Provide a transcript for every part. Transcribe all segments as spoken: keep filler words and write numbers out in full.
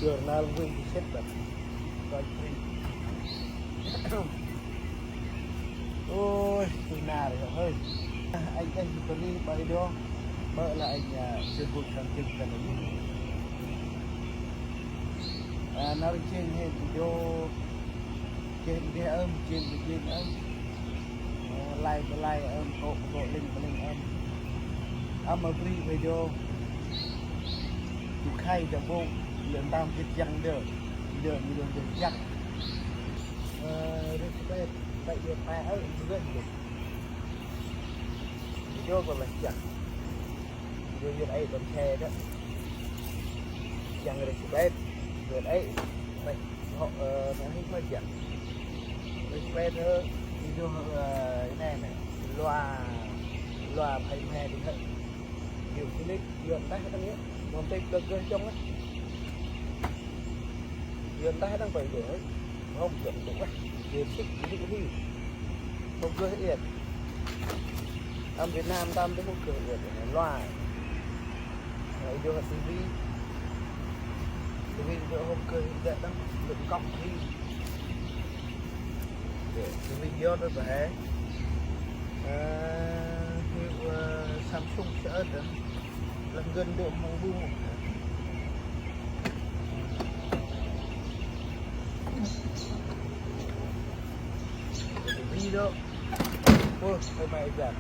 Jurnal Wing Sitbet. Coi free. Ôi, tôi nà rồi hơi. Anh, anh, tôi đi bởi đó. Bởi là anh, à, chưa buộc thằng Trinh cần là gì. À, nó trên hệ video. Trên cái âm, trên cái trên âm. Lai bơ lai ơm, kô̆ bơ kô̆, ling bơ ling ơm. Ơm ma bri video. Du khay da bôk, lĕ ntơm gĭt jăng ndơ. Ndơ, ndơ, ndơ jăng. Ơ, respect, respect, ơ, respect. Video kô̆ lah jăng. Video yơh ai tâm khe đó. Jăng respect, yơh ai. Respect. Hŏ, ơ, nang hik ma jăng. Respect hơ, i dô hơ, ơ, i nê nê. Lua, lua phai mhe ding hơ. Yơh, sini, yơh, ntah dang yơh. Mâm tê blơk gơh jŏng lah. Yơh, ntah dang pai gơh hơ. Hông jŏng tŭk lah. Yơh, sik, yơh, yơh. Hông gơh yơh. Ăm Việt Nam tam tê hông gơh yơh. Lua. Ơ, i dô hơ ti vi. Ti vi i dô hôm kơ i dê đăng lŭk kŏk hi. Ti vi i dô đơ bê. Ơ, hi, ơ, Samsung sơ ơt đơ. Lăng gân đô mong bu. Ti vi đô. Ơ, hơi may jan.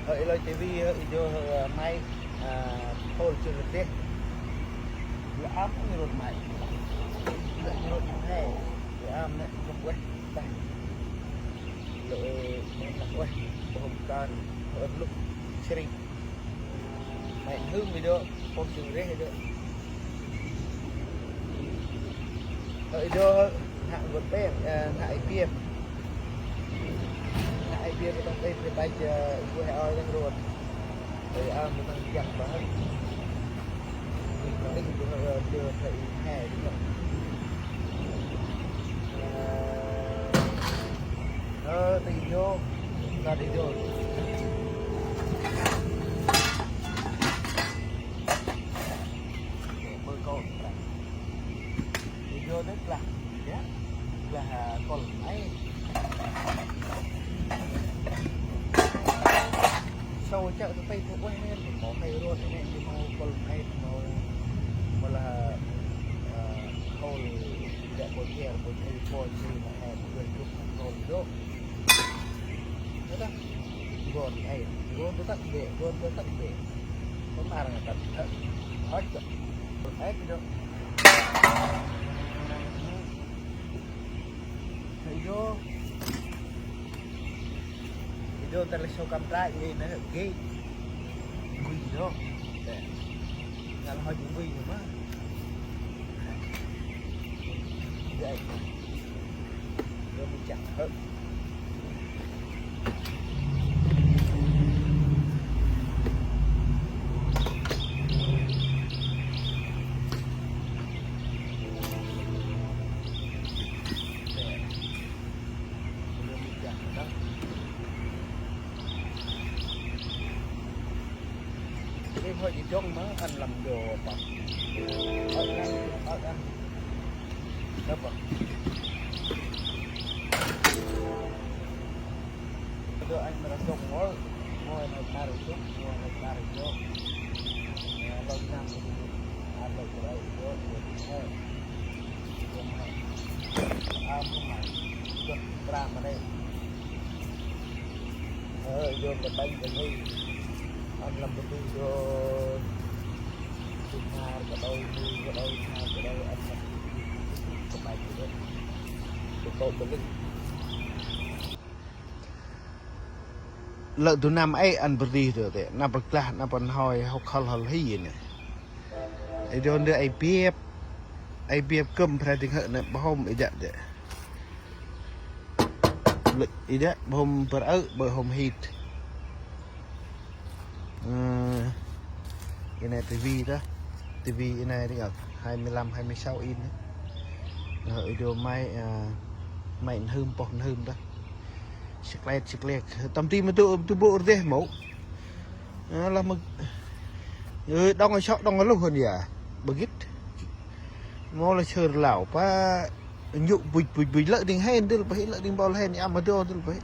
Hơi lơi ti vi, hơi i dô, hơi, à, may, à, hôl chư rơt deh. Lơ ăm i rôt may. Lơ i rôt may he. Lơ ăm nê, kông queh. Tah. Lơ, nê, kông queh. Bơh hôm kan. Hơi lŭk. Sri. May hưm i dô, pôn sung reh i dô. Ơ, i dô, nă gôt peng, ơ, nă i piê. Nă i piê, kơ tông pê, pê tach, ơ, i buh he oi dâng ruôn. Ơ, ơ, mô tăng jăng bơh. Ling, ơ, dô, thầy, he, dô. Ơ, ti dô. Nă ti dô. Bơ kô̆. Video tê lah, ya. Lah, a, kôl ai. Sau chợ tụi tây tụi quay hen, mô hay ruột, anh em, mô kôl ai, mô, mô lah, a, kôl, ya, kôl kier, kôl kier, kôl kier, mô hay, mô hay ruột, kôl ruột. Ơ, dah. Gon, ơ, gon tơ tât bê, gon tơ tât bê. Kon arăng tât, hơ. Hơ, chok. Gon, ơ, kidok. Hơ, ido. Ido tơ lĕ sâu cam trái, ê, nơ, gê. Gui, ido. Ê. Ngal hoi gui, gui, gui, ma. Gê. Ê, hoi i dŏng ma ăn lăm dô pă. Ơ, ăn, ơ, ăn. Nơh pă. Dô ăn mra dŏng ngol. Ngol nai tar dŏng, ngol nai tar dŏng. Ơ, lŏng năm. Ăn lŏng tar dŏng. Ơ. Ơ, iom kơ bánh kơ mì. Ăn lăm bơtui dô. Sung har kơ đôi, mì kơ đôi, sung har kơ đôi, ăn lăm bơtui kơ bánh kơ đôi. Kơ tô kơ lưng. Lơ du năm ê ăn bơtui dô tê. Nă bơk lah, nă bơk hoi, hŏk hol hol hi nê. Ê dô ndơ ê biep. Ê biep kơm phra ding hơ nê, bơh hôm ê dă tê. Lĕ i dă, bơh hôm pơr ơ, bơh hôm hit. Ơ, i nê ti vi ta. Ti vi i nê ring ăk, hai mươi lăm, hai mươi sáu inch. Ơ, i dô may, ơ, may n'hưm, poh n'hưm ta. Siklet, siklet. Tâm ti ma tu, tu bu rdeh mâu. Ơ, lah ma, ơ, dŏng sŏ, dŏng luh hăn ya. Bơh gĭt. Mâu lah sơr lau pa, nhŭ buch buch buch lơ̆ ding hên dŭl pa hê, lơ̆ ding bol hên, i ama dô dŭl pa hê.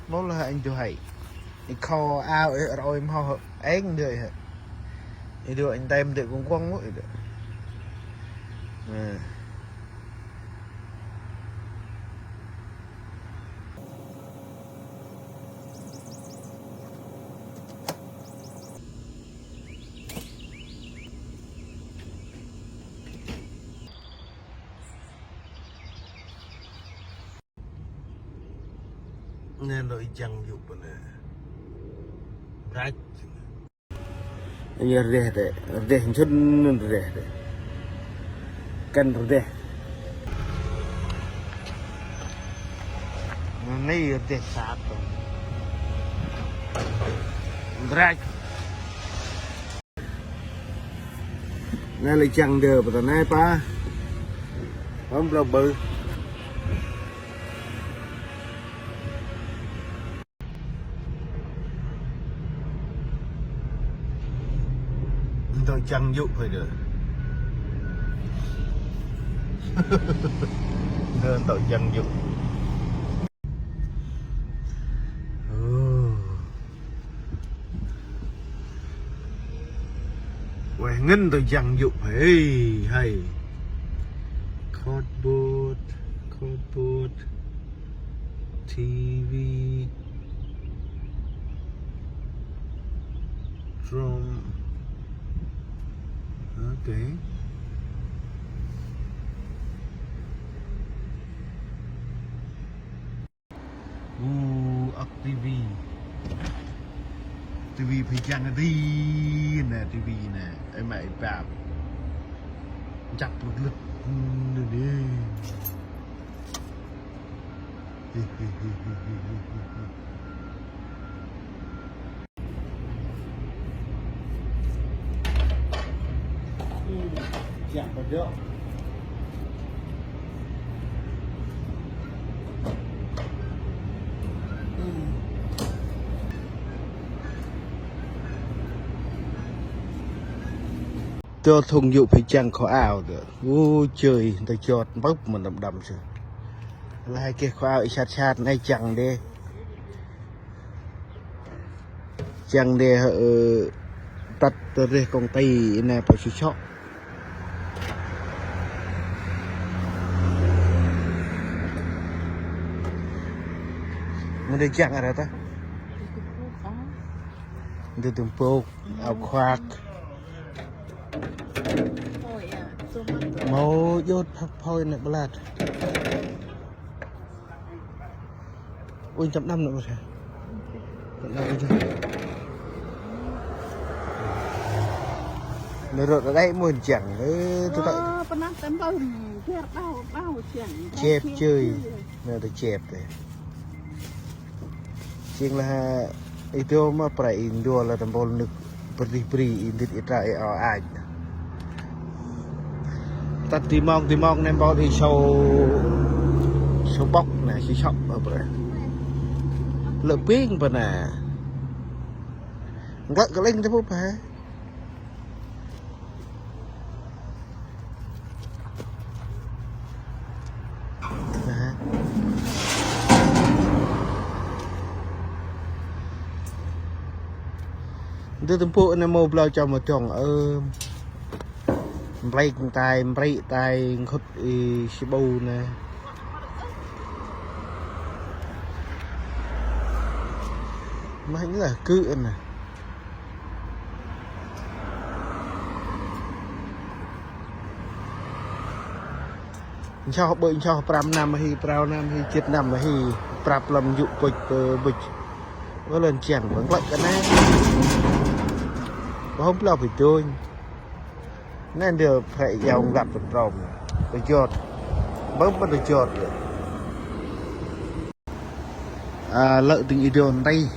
Mâu lah anh dô hê. I kho ao ê roi mâu hê, êng dơ hê. I dô anh tem dơ kuŏng kuŏng mâu i dô. Nê. Nê, ndơ i jăng yŭ pa nê. Brach. Nê rđeh dê, rđeh njŭn rđeh dê. Kăn rđeh. Nê rđeh sat. Brach. Nê lĕ jăng dơ pa ta nê pa. Hŏm blau bơ. Ntô jăng yŭ phơi dơ. Ntô jăng yŭ. Ơ. Ueh, ngăn tơ jăng yŭ, hei, hei. Cardboard, cardboard, T V, drum. Okay. U, ăk ti vi. Ti vi phi jăng a di nê, ti vi nê. Ê mẹ ê bap. Chăp lŭt lŭt nê nê. Hi, hi, hi. Dơ thŭng yŭ phi jăng kho ao dơ. Ôi trời, ntơ jot mbơp ma đăm đăm sư. Lah geh kho ao i sat sat nê jăng đê. Jăng đê, ơ, tât rêh công ty i nê pa sư sŏ. Mô đê jăng a rê ta. Ndơ dŭm pôk, ao khoak. Mâu djôt phak phôi nê blat. Ui, chăm năm nê blat. Chăm năm ui. Nê rôt ră đay mô jăng. Ơ, tơ tơ. Ơ, pơnăp tăm bơm, biar đau, đau jăng. Chep chơi. Nê tơ chep tơ. Jêng lah i dô ma prei i ndua lah tâm bol nơk bri bri i ndĭt i tra i o ach. Tât di mong di mong nem bol i sâu sâu bŏk nê, si sŏk bŏk prei. Lơ ping pa nê. Nglăk kơ lĕng tơ pô pa. Ndơ tơm pô nê mâu blau chau ma dŏng ơ. Mbrek tay, mbrek tay, nkhŭt i si bâu nê. Mah nê lah kư nê. Nsoh ƀơi nsoh prăm năm hi, prao năm hi, jêt năm hi, prăp lăm yŭ bŭch, bŭch. Ơ lơn chiăng băng lăk kơ nê. Bơh hôm blau bĭ dônh. Nê ndơ prei yau nglăp bơh trôm. Bơh jot. Bơh bơh jot. A, lơ̆ dâng i dô nti.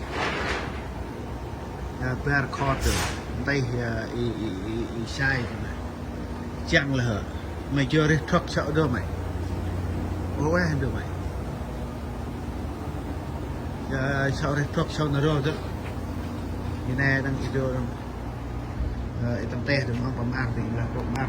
A, bar code nti, a, i, i, i, i sai. Chăng lah hơ. Mày chưa rê truck sọ dô mày. Ôi, dô mày. A, sọ rê truck sọ nà rô dô. Ê nê dâng i dô dâng. A, i tâm teh dô mong pamar dâng i lah pamar.